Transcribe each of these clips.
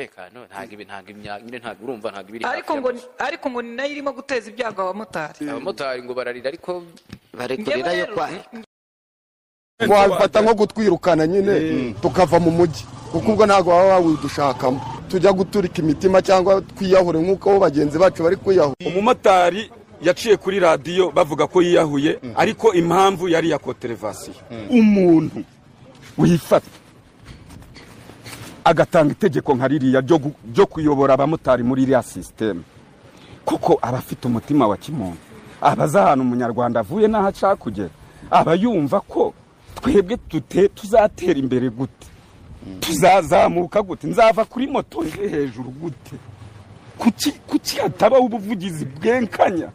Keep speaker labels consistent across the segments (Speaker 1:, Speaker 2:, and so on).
Speaker 1: Umutekano ntabwo ibi, ntabwo nyine, ntabwo urumva, ntabwo ibiri
Speaker 2: Ariko
Speaker 1: hafi
Speaker 2: ngo
Speaker 1: y'amazu.
Speaker 2: Ariko ngo ni nayo irimo guteza ibyago abamotari.
Speaker 1: Abamotari ngo bararira, ariko
Speaker 3: bari kurira yo
Speaker 2: Njyewe rero-
Speaker 3: kwahe.
Speaker 4: Wabifata nko gutwirukana nyine tukava mu mujyi, kuko ubwo ntabwo baba bawudushakamo. Tujya guturika imitima cyangwa twiyahure nk'uko bagenzi bacu bari kwiyahura.
Speaker 5: Umumotari yaciye kuri radiyo bavuga ko yiyahuye, ariko impamvu yari iya contravention. Umuntu wifata agatanga itegeko nka ririya ryo kuyobora abamotari muri iriya système, kuko aba afite umutima wa kimuntu, aba azi ahantu umunyarwanda avuye n'aho ashaka kugera, aba yumva ko twebwe tuzatera imbere gute, tuzazamuka gute, nzava kuri moto nje hejuru gute. Kuki hatabaho ubuvugizi bwenkanya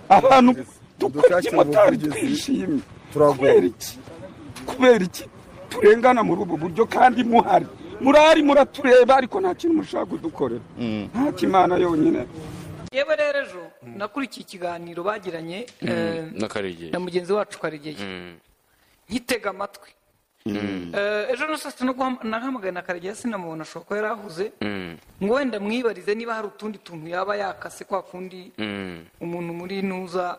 Speaker 5: abantu dukora
Speaker 4: Dushakire
Speaker 5: ikimotari
Speaker 4: ubuvugizi,
Speaker 5: twishimye?
Speaker 4: Turagowe.
Speaker 5: Kubera iki turengana muri ubu buryo kandi muhari, murari muratureba, ariko nta kintu mushaka kudukorera? Nta kimana yonyine.
Speaker 2: Yewe rero, ejo nakurikiye ikiganiro bagiranye
Speaker 1: N'Akaregeye.
Speaker 2: na mugenzi wacu Karegeye, nkitega amatwi. Ejo na saa sita no nahamagaye na Karegeya sinamubona, ashobora kuba yari ahuze, ngo wenda mwibarize niba hari utundi tuntu yaba yakase, kwa kundi umuntu muri ntuza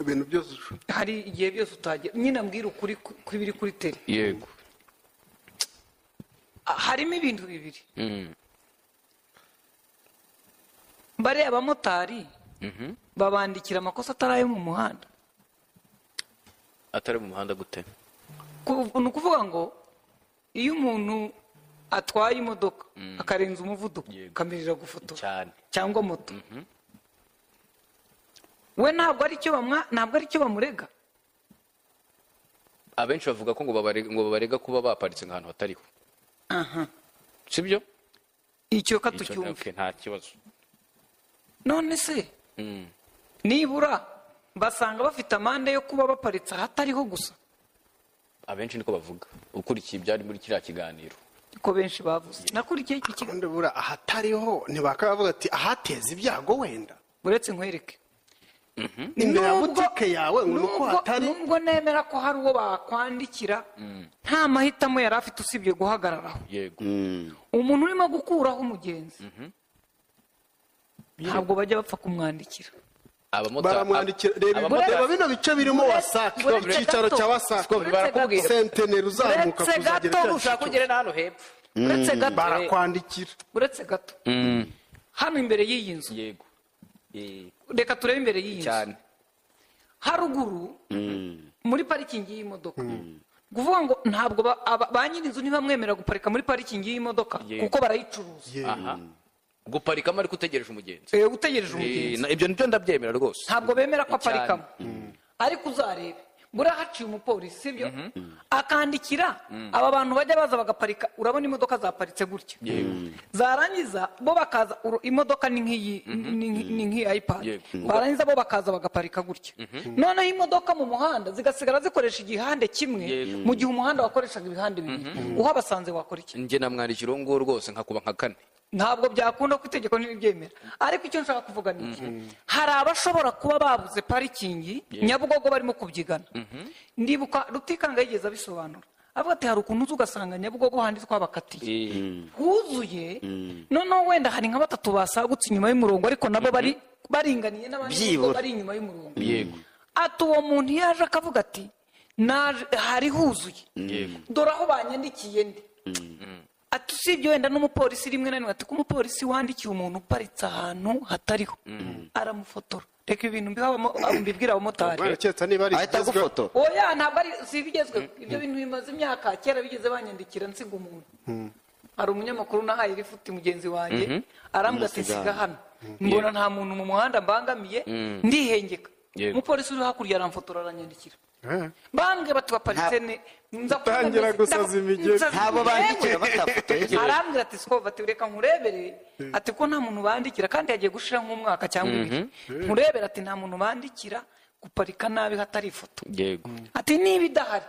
Speaker 6: Ibintu byose
Speaker 2: hari igihe byose utagera nyine, ambwira ukuri kw'ibiri kuri terrain. Harimo ibintu bibiri. Bariya abamotari babandikira amakosa atari ayo mu muhanda.
Speaker 1: Atari mu muhanda gute?
Speaker 2: Ni ukuvuga ngo iyo umuntu atwaye imodoka akarenza umuvuduko, kamerera gufotora cyangwa moto, we ntabwo ari cyo bamurega.
Speaker 1: Abenshi bavuga ko ngo babarega kuba baparitse ahantu hatariho, sibyo?
Speaker 2: Icyo ka
Speaker 1: Icyo
Speaker 2: tucyumve.
Speaker 1: Okay, nta kibazo.
Speaker 2: None se nibura basanga bafite amande yo kuba baparitse ahatariho gusa?
Speaker 1: Abenshi niko bavuga, ukurikiye ibyari muri kiriya kiganiro.
Speaker 2: Ko benshi bavuze, nakurikiye iki kiganiro.
Speaker 6: Kandi buriya ahatariho ntibakaba bavuga ati ahateza ibyago wenda.
Speaker 2: Uretse nkwereke.
Speaker 6: Imbere ya butike yawe ngo ni uko hatari.
Speaker 2: Nubwo nemera ko hari uwo bakwandikira nta mahitamo yari afite usibye guhagararaho, umuntu urimo gukuraho umugenzi ntabwo bajya bapfa kumwandikira.
Speaker 6: Baramwandikira. Reba, reba bino bice birimo WASAC,
Speaker 2: Uretse
Speaker 6: icyicaro
Speaker 2: gato.
Speaker 6: cya WASAC,
Speaker 1: Barakubwira.
Speaker 6: Senteneri uzamuka
Speaker 2: Uretse
Speaker 6: kuzagera
Speaker 2: gato.
Speaker 6: cya
Speaker 1: Ushaka ugere na hano hepfo.
Speaker 2: Uretse gato.
Speaker 6: Barakwandikira.
Speaker 2: Uretse gato, hano imbere y'iyi nzu, reka turebe imbere y'iyi nzu, haruguru muri parikingi y'imodoka. Kuvuga ngo ntabwo ba nyir'inzu ntibamwemerera guparika muri parikingi y'imodoka, kuko barayicuruza.
Speaker 1: Aha guparikamo ariko utegereje umugenzi.
Speaker 2: Utegereje umugenzi.
Speaker 1: Ibyo nibyo ndabyemera rwose.
Speaker 2: Ntabwo bemera ko aparikamo, ariko uzarebe buriya haciye umupolisi, sibyo, akandikira aba bantu bajya baza bagaparika. Urabona imodoka zaparitse gutya, zarangiza bo bakaza, imodoka ni nk'iyi, ni nk'iyi iPad, barangiza bo bakaza bagaparika gutya, noneho imodoka mu muhanda zigasigara zikoresha igihande kimwe, mu gihe umuhanda wakoreshaga ibihande bibiri. Uhabasanze wakora iki?
Speaker 1: Njye namwandikira uwo nguwo rwose, nkakuba nka kane.
Speaker 2: Ntabwo byakunda ko itegeko ntiribyemera, ariko icyo nshaka kuvuga ni iki: hari abashobora kuba babuze parikingi Nyabugogo barimo kubyigana. Ndibuka Rutikanga yigeze abisobanura, avuga ati hari ukuntu uza ugasanga Nyabugogo handi twabakatiye huzuye, noneho wenda hari nka batatu basagutse inyuma y'umurongo, ariko nabo bari baringaniye n'abandi
Speaker 3: Byibura.
Speaker 2: bari inyuma y'umurongo. Ati uwo muntu iyo aje akavuga ati naje hari huzuye, dore aho banyandikiye ndi, ati usibye wenda n'umupolisi rimwe na rimwe, ati ko umupolisi wandikiye umuntu uparitse ahantu hatariho aramufotora. Reka ibintu mbibwira abamotari.
Speaker 6: Keretse niba ari
Speaker 3: Ahita
Speaker 6: ikigezweho.
Speaker 3: agufotora.
Speaker 2: Oya, ntabwo ari, si ibigezweho. Ibyo bintu bimaze imyaka. Kera bigeze banyandikira nsiga umuntu. Hari umunyamakuru nahaye lifuti mugenzi wanjye, arambwira ati
Speaker 3: Umusiga.
Speaker 2: siga hano, mbona nta muntu mu muhanda mbangamiye, ndihengeka. Umupolisi uri hakurya aramfotora, aranyandikira. Bambwiye bati waparitse ne nza kuvuga
Speaker 6: Utangira gusaza imigeri.
Speaker 2: nsaza
Speaker 3: Ntabo bandikira
Speaker 2: Yewe.
Speaker 3: batafotoye.
Speaker 2: Arambwira ati Scov, ati reka nkurebere, ati ko nta muntu bandikira kandi yagiye gushira nk'umwaka cyangwa 2, nkurebere, ati nta muntu bandikira guparika nabi hatari ifoto, ati niba idahari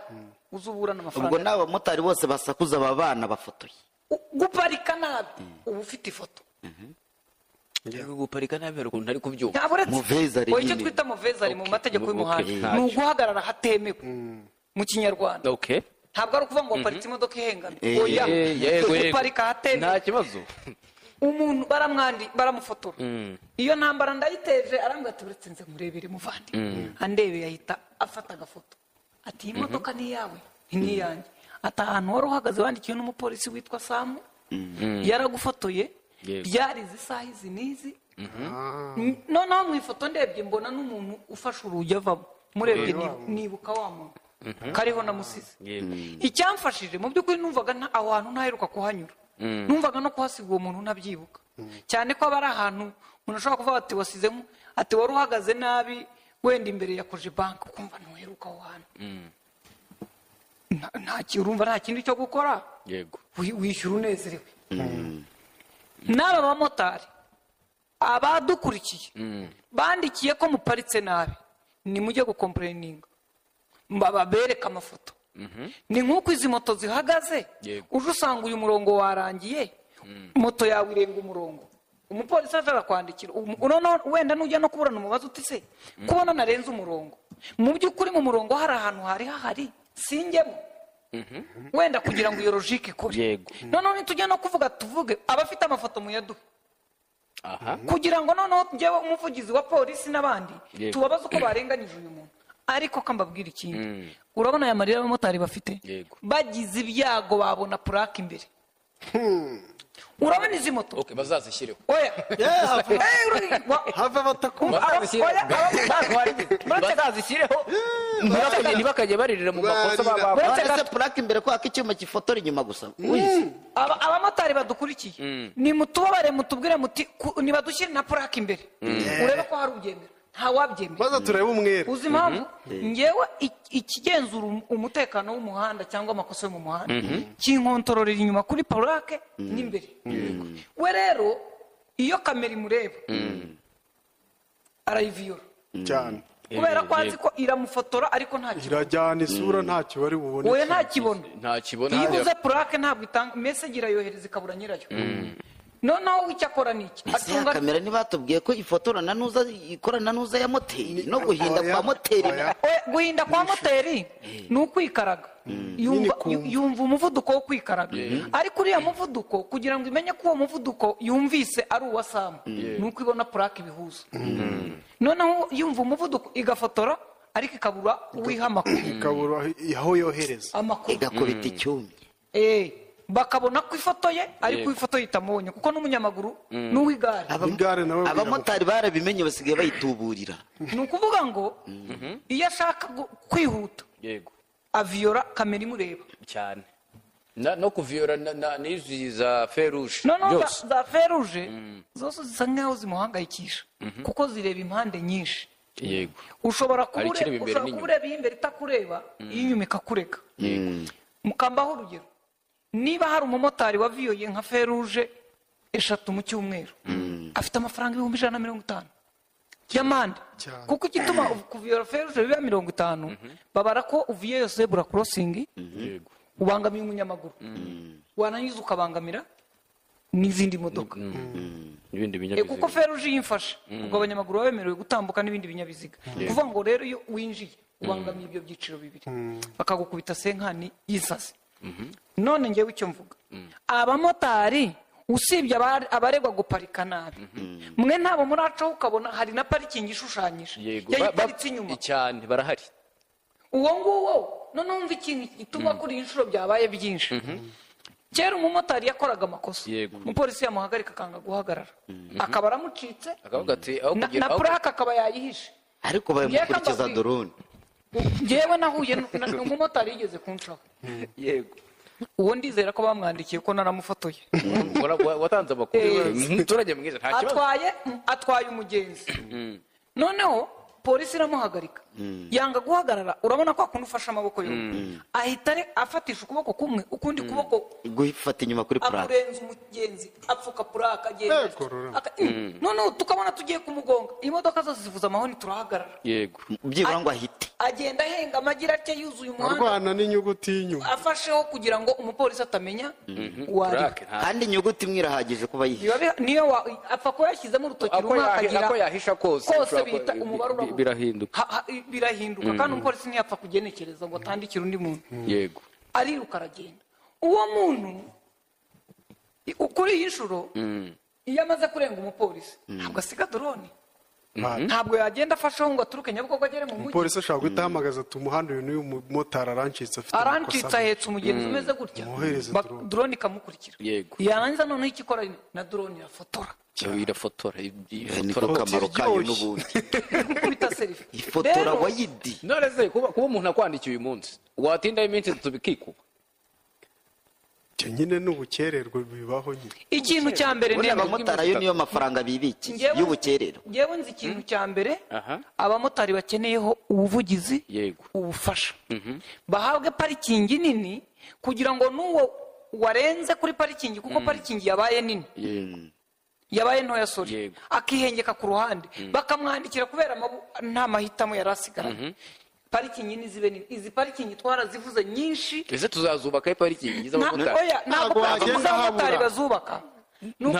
Speaker 2: uzuburana
Speaker 3: Ubwo
Speaker 2: amafaranga.
Speaker 3: n'abamotari bose basakuza aba bana bafotoye.
Speaker 2: Guparika nabi uba ufite ifoto.
Speaker 1: Guparika nabi hari ukuntu ntari kubyumva.
Speaker 2: Ntabwo uretse
Speaker 3: Mauvaise arrêt
Speaker 2: Oya, icyo
Speaker 3: nyine.
Speaker 2: twita mauvaise arrêt mu mategeko y'umuhanda
Speaker 1: Ntacyo.
Speaker 2: ni uguhagarara hatemewe mu Kinyarwanda. Ntabwo ari ukuvuga ngo waparitse imodoka ihengamye.
Speaker 3: Eh,
Speaker 2: Oya,
Speaker 1: Yego, yego.
Speaker 2: uparika ahatemewe.
Speaker 1: Nta kibazo.
Speaker 2: Umuntu baramufotora. Iyo ntambara ndayiteje, arambwira ati: "Uretse nze murebere, muvandi." Andebeye, ahita afata agafoto, ati: "Iyi modoka ni iyawe?" "Ni iyanjye." Ati: "Ahantu wari uhagaze wandikiwe n'umupolisi witwa Samu, yaragufotoye." Byari izi saha izi n'izi. Noneho mu ifoto ndebye mbona n'umuntu ufashe urugi avamo. Murebye, nibuka wa muntu kariho namusize. Icyamfashije mu by'ukuri, numvaga aho hantu ntaheruka kuhanyura, numvaga no kuhasiga uwo muntu ntabyibuka cyane, ko aba ari ahantu umuntu ashobora kuvuga ati wasize ati wari uhagaze nabi wenda imbere ya Cogebanque, ukumva ntuheruka aho hantu. Urumva nta kindi cyo gukora. Wishyura unezerewe. N'aba bamotari abadukurikiye bandikiye ko muparitse nabi, nimujye gucomplaininga, babereke amafoto. Ni nk'uko izi moto zihagaze, uje usanga uyu murongo warangiye, moto yawe irenga umurongo, umupolisi aje arakwandikira. Noneho wenda nujya no kuburana umubaza uti: "Se kubona narenze umurongo, mu by'ukuri mu murongo hari ahantu hari hahari sinjyemo?" Wenda kugira ngo iyo logique ikore. Noneho nitujya no kuvuga, tuvuge abafite amafoto muyaduhe, kugira ngo noneho njyewe umuvugizi wa polisi n'abandi tubabaze uko barenganyije uyu muntu. Ariko ko mbabwira ikindi, urabona aya marira abamotari bafite, bagize ibyago babona purake imbere. Urabona izi moto?
Speaker 1: Okay, bazazishyireho.
Speaker 2: Oya.
Speaker 6: Have batakumva.
Speaker 2: Oya, abamotari.
Speaker 1: Bazazishyireho, ntibakajye baririra mu makosa baba
Speaker 2: Uretse
Speaker 3: None se purake imbere, kwaka icyuma gifotora inyuma gusa uyizi?
Speaker 2: Abamotari badukurikiye, nimutubabare, mutubwire muti nibadushyire na purake imbere, urebe ko hari ubyemera. Ntawabyemera.
Speaker 6: Maze turebe umwere.
Speaker 2: Uzi impamvu? Ngewe ikigenzura umutekano w'umuhanda cyangwa amakosa yo mu muhanda kinkontororera inyuma kuri purake n'imbere. We rero iyo kamera imureba arayiviyora,
Speaker 6: cyane,
Speaker 2: kubera ko azi ko iramufotora ariko ntakibona.
Speaker 6: Irajyana isura, ntacyo bari bubone.
Speaker 2: Oya, ntakibona.
Speaker 1: Ntakibona.
Speaker 2: Iyo ibuze purake ntabwo itanga message, irayohereza ikabura nyirayo. Noneho icyo akora ni iki?
Speaker 3: Ese ya
Speaker 2: Acunga
Speaker 3: kamera ntibatubwiye ko ifotora na nuza, ikorana nuza ya moteri no guhinda
Speaker 6: Oya,
Speaker 3: kwa moteri?
Speaker 6: Oya.
Speaker 2: Oya, guhinda kwa moteri ni ukwikaraga.
Speaker 6: Nyine kumva.
Speaker 2: Yumva umuvuduko wo kwikaraga, ariko uriya muvuduko, kugira ngo imenye ko uwo muvuduko yumvise ari uwa Samu, ni uko ibona purake ibihuza. Noneho yumva umuvuduko igafotora, ariko ikabura uwiha amakuru.
Speaker 6: Ikabura aho yohereza
Speaker 2: Amakuru.
Speaker 3: Igakubita icyumye.
Speaker 2: Bakabona ko ifoto ye, ariko ifoto ye itamubonye, kuko n'umunyamaguru n'uw'igare.
Speaker 6: Igare nawe.
Speaker 3: Abamotari barabimenye, basigaye bayituburira.
Speaker 2: Ni ukuvuga ngo iyo ashaka kwihuta, aviyora kamera imureba.
Speaker 1: Cyane. No kuviyora n'izi za feruje
Speaker 2: Noneho
Speaker 1: byose.
Speaker 2: za feruje zose zisa nkaho zimuhangayikisha, kuko zireba impande nyinshi. Ushobora kuba
Speaker 1: Hari ikireba imbere
Speaker 2: ushobora kuba
Speaker 1: n'inyuma.
Speaker 2: ureba iy'imbere itakureba, iy'inyuma ikakureka. Mukambaho urugero, niba hari umumotari waviyoye nka feruje 3 mu cyumweru, afite amafaranga 150,000 y'amande.
Speaker 6: Cyane.
Speaker 2: Kuko igituma kuviyora feruje biba 50, babara ko uviye yose zebra crossing, ubangamiye umunyamaguru, warangiza ukabangamira n'izindi modoka.
Speaker 1: N'ibindi
Speaker 2: Kuko
Speaker 1: binyabiziga.
Speaker 2: feruje iyo imfashe, ubwo abanyamaguru baba bemerewe gutambuka n'ibindi binyabiziga. Kuvuga ngo rero iyo winjiye ubangamiye ibyo byiciro bibiri, bakagukubita cinquante y'isazi. None ngewe icyo mvuga, abamotari, usibye abaregwa guparika nabi, mwe ntabo muracaho ukabona hari na parikingi ishushanyije, yayiparitse inyuma?
Speaker 1: Cyane, barahari.
Speaker 2: Uwo nguwo noneho wumva ikintu gituma kuri iyi nshuro byabaye byinshi. Kera umumotari yakoraga amakosa, umupolisi yamuhagarika akanga guhagarara, akaba aramucitse,
Speaker 1: Akavuga ati aho
Speaker 2: na,
Speaker 1: kugira
Speaker 2: na
Speaker 1: aho
Speaker 2: purake akaba yayihishe.
Speaker 3: Ariko bayamukurikiza
Speaker 2: Mbabwira.
Speaker 3: drone.
Speaker 2: Njyewe nahuye n'umumotari yigeze kuncaho. Uwo ndizera ko bamwandikiye ko naramufotoye.
Speaker 1: Watanze amakuru. Umuturage mwiza, nta kibazo.
Speaker 2: Atwaye umugenzi, noneho polisi iramuhagarika, yanga guhagarara. Urabona ko akunda ufashe amaboko yombi, ahita afatisha ukuboko kumwe, ukundi kuboko
Speaker 3: Gufata inyuma kuri purake.
Speaker 2: Akurenza umugenzi, apfuka purake, agenda
Speaker 6: Yego, rura.
Speaker 2: Noneho tukabona tugiye kumugonga, imodoka zose zivuza amahoni, turahagarara.
Speaker 3: Byibura ngo ahite.
Speaker 2: Agenda ahenga amagira atya, yuzuye umuhanda,
Speaker 6: Arwana n'inyuguti y'inyuma.
Speaker 2: Afasheho kugira ngo umupolisi atamenya uwo ari we.
Speaker 1: Purake nta
Speaker 3: Kandi inyuguti imwe irahagije kuba yihishe.
Speaker 2: Niyo apfa kuba yashyizemo urutoki
Speaker 1: Ako
Speaker 2: rumwe, akagira
Speaker 1: ako yahisha kose,
Speaker 2: kose
Speaker 1: ushobora
Speaker 2: bihita umubare urahuka.
Speaker 1: Birahinduka.
Speaker 2: Birahinduka, kandi umupolisi ntiyapfa kugenekereza ngo atandikire undi muntu. Ariruka aragenda. Uwo muntu kuri iyi nshuro iyo amaze kurenga umupolisi ntabwo asiga drone. Ntabwo yagenda afasheho ngo aturuke Nyabugogo agere mu mujyi.
Speaker 6: Umupolisi ashobora guhita ahamagaza ati umuhanda uyu n'uyu mumotari arancitse afite amakosa.
Speaker 2: Arancitse ahetse umugenzi umeze gutya. Drone ikamukurikira. Yarangiza noneho icyo ikora na drone irafotora.
Speaker 1: Irafotora.
Speaker 3: Niko kamaro kayo n'ubundi.
Speaker 2: Gukubita selfie.
Speaker 3: Ifotora wayidi.
Speaker 1: None se kuba umuntu akwandikiye uyu munsi watinda iminsi itatu bikikuba.
Speaker 6: Nyine n'ubukererwe bibaho nyine.
Speaker 2: Ikintu cya mbere
Speaker 3: ni abamotari ayo niyo mafaranga bibikiye y'ubukererwe.
Speaker 2: Ngewe nzi ikintu cya mbere abamotari bakeneyeho ubuvugizi, ubufasha. Bahabwe parikingi nini kugira ngo n'uwo warenze kuri parikingi, kuko parikingi yabaye nini, yabaye ntoya sorry, akihengeka ku ruhande bakamwandikira kubera nta mahitamo yari asigaranye. Parikingi ni zibe nini. Izi parikingi twarazivuze nyinshi.
Speaker 1: Ese tuzazubaka parikingi z'abamotari?
Speaker 2: Oya, ntabwo parikingi z'abamotari bazubaka.
Speaker 6: Nuko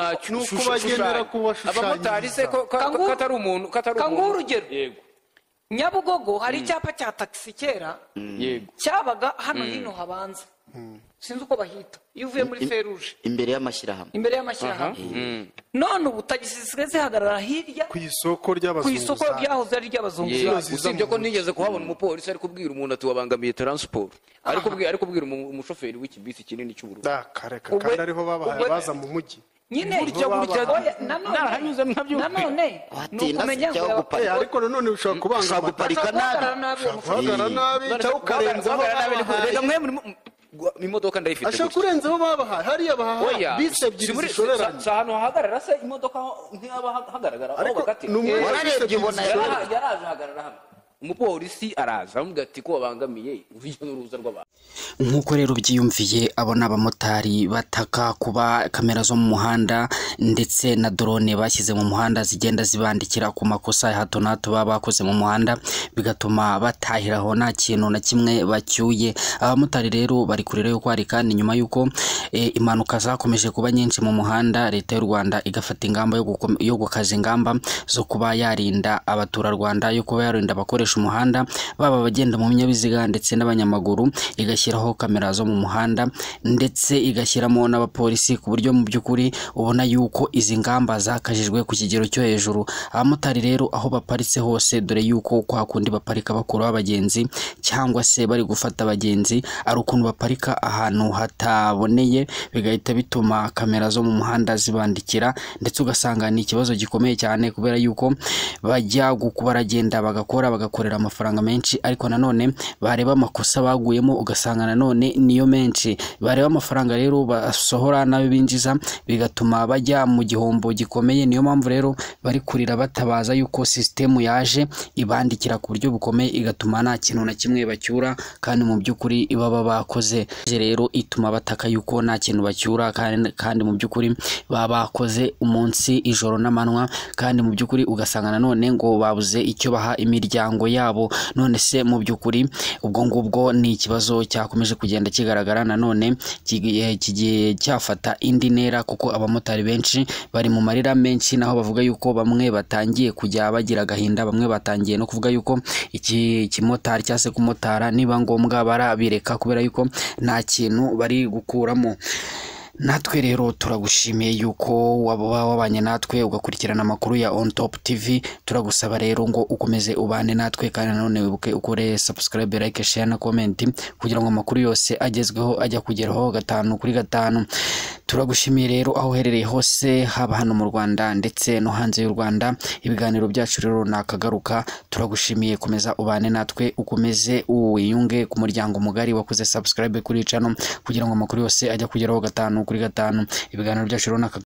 Speaker 6: bagendera kubashushanyiriza.
Speaker 1: Abamotari se ko katari umuntu, katari umuntu.
Speaker 2: Kanguha urugero. Yego. Nyabugogo hari icyapa cya taxi kera.
Speaker 1: Yego.
Speaker 2: Cyabaga hano hino habanza. Sinzi uko bahita. Iyo uvuye muri feruje.
Speaker 3: Imbere y'amashyirahamwe.
Speaker 2: Imbere y'amashyirahamwe. None ubu tagisi zisigaye zihagarara hirya
Speaker 6: ku isoko ry'abazunguzayi.
Speaker 2: Ku isoko ryahoze ari ry'abazunguzayi.
Speaker 1: Usibye ko nigeze kuhabona umupolisi ari kubwira umuntu ati wabangamiye transport. Ari kubwira umushoferi w'ikibisi kinini cy'ubururu.
Speaker 6: Kareka kandi ariho babahaye baza mu mujyi.
Speaker 2: Nyine gutya nanone nukumenya ngo
Speaker 6: ariko nanone ushobora kubanga
Speaker 3: guparika nabi.
Speaker 6: Guhagarara nabi cyangwa ukarenzaho.
Speaker 1: Reka mwe imodoka ndayifite.
Speaker 6: Ashaka kurenzaho babahaye hariya bahaye bisi ebyiri zishoreranye.
Speaker 1: Si ahantu hahagarara se imodoka ntihaba hagaragara aho bakatira.
Speaker 3: Wararebye ubona
Speaker 1: yaraje ahagarara hano. Umupolisi araza aramubwira ati ko wabangamiye urujya n'uruza rw'abantu.
Speaker 7: Nk'uko rero byiyumviye, abo ni abamotari bataka kuba kamera zo mu muhanda ndetse na drone bashyize mu muhanda zigenda zibandikira ku makosa ya hato na hato baba bakoze mu muhanda, bigatuma batahiraho nta kintu na kimwe bacyuye. Abamotari rero bari kurira yo kwarika ni nyuma y'uko impanuka zakomeje kuba nyinshi mu muhanda, leta y'u Rwanda igafata ingamba yo gukaza ingamba zo kuba yarinda abaturarwanda, yo kuba yarinda abakoresha umuhanda, baba abagenda mu binyabiziga ndetse n'abanyamaguru, igashyiraho kamera zo mu muhanda ndetse igashyiramo n'abapolisi, ku buryo mu by'ukuri ubona yuko izi ngamba zakajijwe ku kigero cyo hejuru. Abamotari rero aho baparitse hose, dore yuko kwa kundi baparika bakuraho abagenzi cyangwa se bari gufata abagenzi, ari ukuntu baparika ahantu hataboneye, bigahita bituma kamera zo mu muhanda zibandikira, ndetse ugasanga ni ikibazo gikomeye cyane, kubera yuko bajya baragenda bagakorera amafaranga menshi, ariko nanone bareba amakosa baguyemo ugasanga nanone niyo menshi. Bareba amafaranga rero basohora nayo binjiza, bigatuma bajya mu gihombo gikomeye. Niyo mpamvu rero bari kurira batabaza yuko sisitemu yaje ibandikira ku buryo bukomeye, igatuma nta kintu na kimwe bacyura, kandi mu by'ukuri baba bakoze. Rero ituma bataka yuko nta kintu bacyura, kandi mu by'ukuri baba bakoze umunsi ijoro n'amanywa, kandi mu by'ukuri ugasanga nanone ngo babuze icyo baha imiryango yabo. None se mu by'ukuri ubwo ngubwo ni ikibazo cyakomeje kugenda kigaragara, nanone kigiye cyafata indi ntera, kuko abamotari benshi bari mu marira menshi, naho bavuga yuko bamwe batangiye kujya bagira agahinda, bamwe batangiye no kuvuga yuko iki kimotari cyangwa se kumotara niba ngombwa barabireka, kubera yuko nta kintu bari gukuramo. Natwe rero turagushimiye yuko waba wabanye natwe ugakurikirana amakuru ya On Top TV. Turagusaba rero ngo ukomeze ubane natwe, kandi nanone wibuke ukore subscribe, like, share na comment, kugira ngo amakuru yose agezweho ajya kugeraho 5 kuri 5. Turagushimiye rero aho uherereye hose, haba hano mu Rwanda ndetse no hanze y'u Rwanda. Ibiganiro byacu rero nakagaruka. Turagushimiye, komeza ubane natwe, ukomeze uwiyunge ku muryango mugari wakoze subscribe kuri channel, kugira ngo amakuru yose ajya kugeraho 5 kuri 5. Ibiganiro byacu rero nakagaruka.